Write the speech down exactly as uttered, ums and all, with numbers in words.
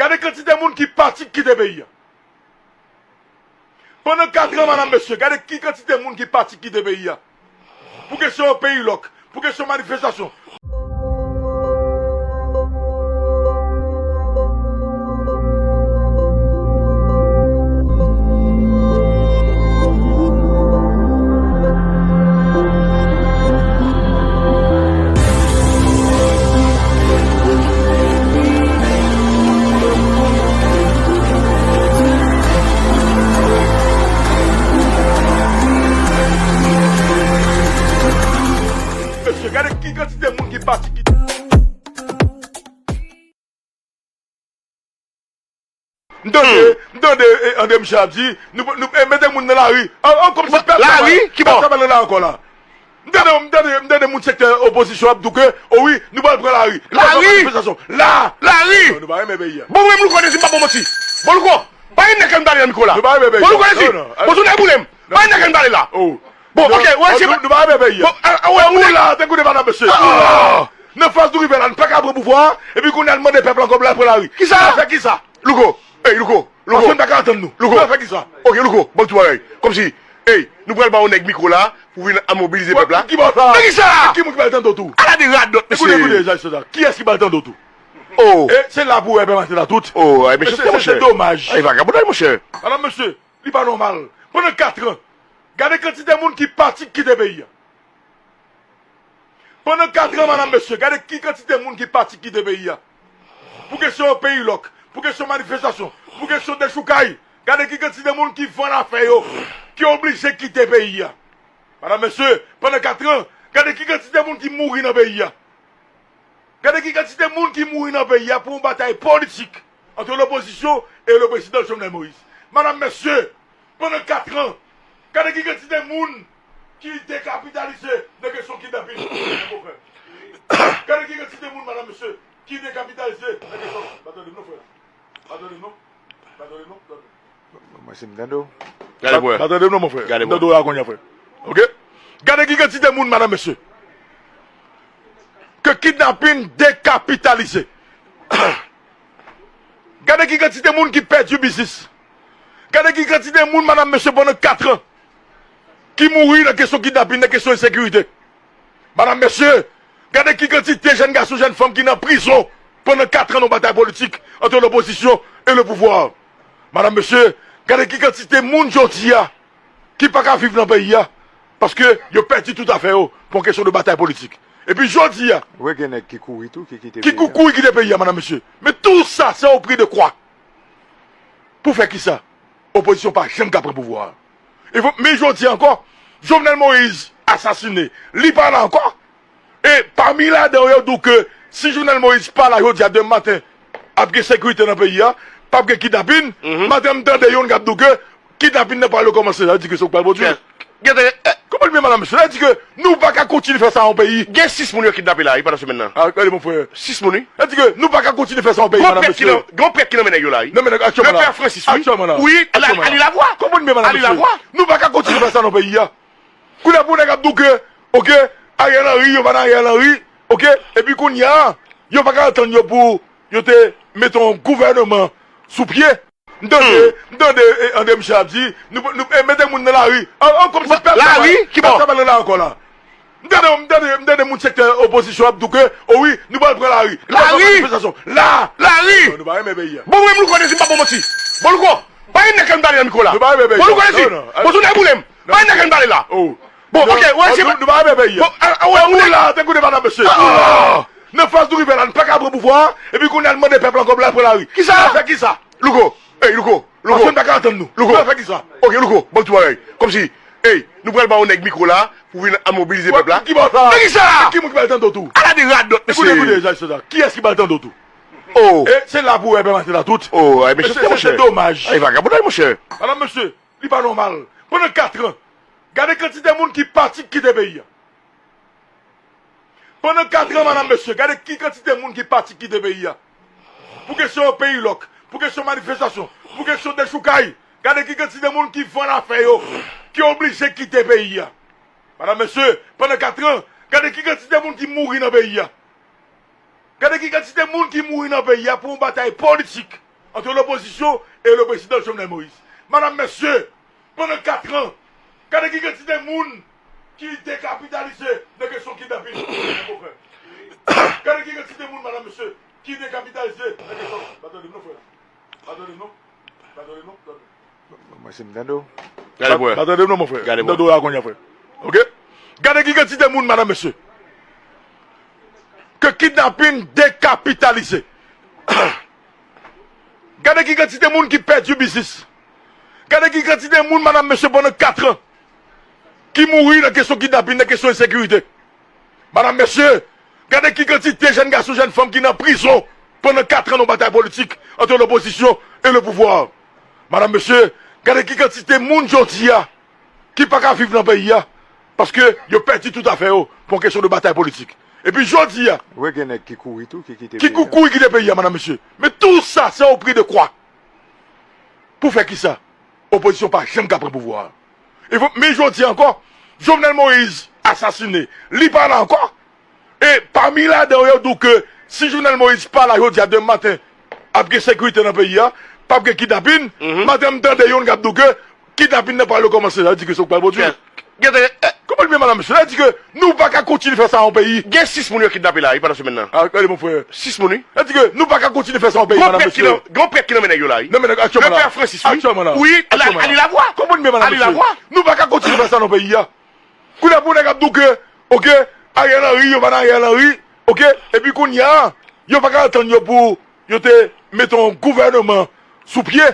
Gade kantite moun ki pati kite peyi a. Pandan kat an, madanm, mesye, gade ki kantite moun ki pati kite peyi a. Pou kesyon peyi lòk, pou kesyon manifestasyon. Mesye, gade ki kantite moun ki pati kite. M tande, m tande, e, André Michel ap di, nou, nou, e, mete moun nan lari. An, an, kòmsi pèp la pa, lari? Ki bò? Pèp la pa nan lari ankò la. M tande, m tande, m tande moun sektè opozisyon ap di ke, o wi, nou pral pran lari. Nou pral pran manifestasyon. Lari? La! Lari! Non, nou pa renmen peyi a. Bon, mwen, Louko, di m pa bon manti. Bon, Louko, pa gen nèg k ap pale nan mikwo la. Nou pa renmen peyi a. Bon, Louko, di, bon, sou nèg boule m. Pa gen nèg k ap pale la. Oh. Bon, ok, wè, se nou pa renmen peyi a. Bon, a, a, wè, tankou nou pa nan mesye. Nan faz nou rive la, nou pa ka pran pouvwa a, epi kounye a nou mande pèp la ankò pou l al pran lari. Kisa? Nou fè kisa? Louko, ey, Louko, Louko. Paske nou pa ka antann nou. Louko. Nou fè kisa? Ok, Louko, ban m ti bagay. Kòmsi, ey, nou pral ba yon nèg mikwo la pou vin an mobilize pèp la. Ki bò sa? Nan kisa? Ki moun ki pral tande w tou? Ala de radòt, mesye. Ekoute, ekoute, Jacques César. Kiyès ki pral tande w tou? Oh. E se la pou w wè pè maten la tout. Oh, ay, mesye, se domaj. Ay, vagabondaj, monchè. Madanm, mesye, li pa nòmal. Pandan kat an, gade kantite moun ki pati kite peyi a. Pandan kat an, madanm, mesye, gade ki kantite moun ki pati kite peyi a. Pou kesyon peyi lòk, pou kesyon manifestasyon, pou kesyon dechoukay, gade ki kantite moun ki vann afè yo, ki oblije kite peyi a. Madanm, mesye, pandan kat an, gade ki kantite moun ki mouri nan peyi a. Gade ki kantite moun ki mouri nan peyi a pou yon batay politik ant lopozisyon e le prezidan Jovenel Moïse. Madanm, mesye, pandan kat an, gade ki kantite moun ki dekapitalize nan kesyon kidnapin. Gade ki kantite moun, madanm, mesye, ki dekapitalize nan kesyon. Pa tande m non, frè. Pa tande m non. Pa tande m non. Mwen, si m tande w. Gade pou wè. Pa tande m non, mon frè. Gade pou wè. M tande w la kounye a, frè. Ok? Gade ki kantite moun, madanm, mesye, ke kidnapin dekapitalize. Gade ki kantite moun ki pèdi biznis. Gade ki kantite moun, madanm, mesye, pandan kat an, ki mouri nan kesyon kidnapin, nan kesyon ensekirite. Madanm, mesye, gade ki kantite jèn gason, jèn fanm ki nan prizon pandan kat an nan batay politik ant lopozisyon e le pouvwa. Madanm, mesye, gade ki kantite moun jodi a ki pa ka viv nan peyi a, paske yo pèdi tout afè yo pou yon kesyon de batay politik. Epi jodi a, wi, gen nèg ki kouri tou, ki kite peyi a. Ki kouri kite peyi a, madanm, mesye. Men tou sa, se au prix de quoi? Pou fè kisa? Opozisyon pa janm ka pran pouvwa a. E fò, men jodi a ankò, Jovenel Moïse asasine, li pa la ankò. E pami ladan yo, yo di w ke si Jovenel Moïse pa la jodi a, demen maten, ap gen sekirite nan peyi a, p ap gen kidnapin. Maten, m tande youn k ap di w ke kidnapin nan pral rekòmanse. Sa vle di ke se ou k pral pwodui. Kè, gen de, eh, konprann byen, madanm, mesye. Sa vle di ke nou pa ka kontinye fè sa an peyi. Gen sis moun yo kidnape la, wi, pandan semèn nan. Ah, gade, mon frè. Sis moun, wi. Sa vle di ke nou pa ka kontinye fè sa an peyi, madanm, mesye. Gen yon pèt ki nan men nèg yo la, wi. Nan men nèg aktyèlman la. Le pè Francis, wi. Aktyèlman la. Wi, aktyèlman la. Ali Lavwa. Konprann byen, madanm, mesye. Ali Lavwa. Nou pa ka kontinye fè sa nan peyi a. Kounye a pou nèg ap di w ke, ok, Ariel Henry, yo pa nan Ariel Henry, ok, epi kounye a, yo pa ka antann yo pou yo te mete yon gouvèneman sou pye. M tande, m tande, e, André Michel ap di, nou, nou, e, mete moun nan lari. An, an, kòmsi pèp la pa, lari? Ki bò? Pèp la pa nan lari ankò la. M tande, m tande, m tande moun sektè opozisyon ap di w ke, o wi, nou pral pran lari. Lari? Nou pral pran manifestasyon. La! Lari? Non, nou pa renmen peyi a. Bon, mwen, Louko, di m pa bon manti. Bon, Louko, pa gen nèg k ap pale nan mikwo la. Nou pa renmen peyi a. Bon, Louko, di, bon, sou nèg boule m. Pa gen nèg k ap pale la. Oh. Bon, ok, wè, se nou, nou pa renmen peyi a. Bon, a, a, wè, ou la, tankou de madanm, mesye. Nan faz nou rive la, nou pa ka pran pouvwa a, epi kounye a nou mande pèp la ankò pou l al pran lari. Kisa? Nou fè kisa? Louko, ey, Louko, Louko. Paske nou pa ka antann nou. Louko. Nou fè kisa? Ok, Louko, bon, ti bagay. Kòmsi, ey, nou pral ba yon nèg mikwo la pou vin an mobilize pèp la. Ki bò sa? Nan kisa? Ki moun ki pral tande w tou? Ala de radòt, mesye. Ekoute, ekoute, Jacques César. Kiyès ki pral tande w tou? Oh. E se la pou w wè pè maten la tout. Oh, ay, mesye, se domaj. Ay, vagabondaj, monchè. Madanm, mesye, li pa nòmal. Pandan kat an, gade kantite moun ki pati kite peyi a. Pandan kat an, madanm, mesye, gade ki kantite moun ki pati kite peyi a. Pou kesyon peyi lòk, pou kesyon manifestasyon, pou kesyon dechoukay, gade ki kantite moun ki vann afè yo, ki oblije kite peyi a. Madanm, mesye, pandan kat an, gade ki kantite moun ki mouri nan peyi a. Gade ki kantite moun ki mouri nan peyi a pou yon batay politik entre l'opposition et le président Jovenel Moïse. Madam, mesye, pandan kat an, gade ki kantite moun ki dekapitalize nan kesyon kidnapin, mon frè. Gade ki kantite moun, madam, mesye, ki dekapitalize nan kesyon. Pa tande m non, frè. Pa tande m non. Pa tande m non. Tande. Mwen, si m tande w. Gade, pa, frè. Pa tande m non, mon frè. Gade, m tande w la kounye a, frè. Oke? Gade ki kantite moun, madam, mesye, ke kidnapin dekapitalize. Gade ki kantite moun ki pèdi biznis. Gade ki kantite moun, madam, mesye, pandan kat an, ki mouri nan kesyon kidnapin, nan kesyon ensekirite. Madam, mesye, gade ki kantite jèn gason, jèn fanm ki nan prizon pandan kat an nan batay politik entre l'opposition et le pouvoir. Madam, mesye, gade ki kantite moun jodi a ki pa ka viv nan peyi a, paske yo pèdi tout afè yo pou yon kesyon de batay politik. Epi jodi a, wi, gen nèg ki kouri tou, ki kite ki peyi a. Kouri kite peyi a, madam, mesye. Men tou sa, se au prix de quoi? Pou fè kisa? Opozisyon pa janm ka pran pouvwa a. E fò, men jodi ankò, Jovenel Moïse asasine, li pa la ankò. E pami ladan yo, yo di w ke si Jovenel Moïse pa la jodi a, demen maten, ap gen sekirite nan peyi a, p ap gen kidnapin. Mhm. Maten, m tande youn k ap di w ke kidnapin nan pral rekòmanse. Sa vle di ke se w k pral pwodui. Kè-, kè-, eh, kòman l ye, madam, mesye? Sa vle di ke nou pa ka kontinye fè sa an peyi. Gen sis moun yo kidnape la, wi, pandan semèn nan. Ah, gade, mon frè. Sis moun, wi. Sa vle di ke nou pa ka kontinye fè sa an peyi, madam, mesye. Gen yon prèt ki nan men nèg yo la, wi. Nan men nèg aktyèlman la. Le père Francis, wi. Aktyèlman la. Wi, aktyèlman la. Ali Lavwa. Kòman l ye, madam, mesye? Ali Lavwa. Nou pa ka kontinye fè sa nan peyi a. Kounye a pou nèg ap di w ke, oke, Ariel Henry, yo pa nan Ariel Henry, oke, epi kounye a, yo pa ka antann yo pou yo te mete yon gouvènman sou pye.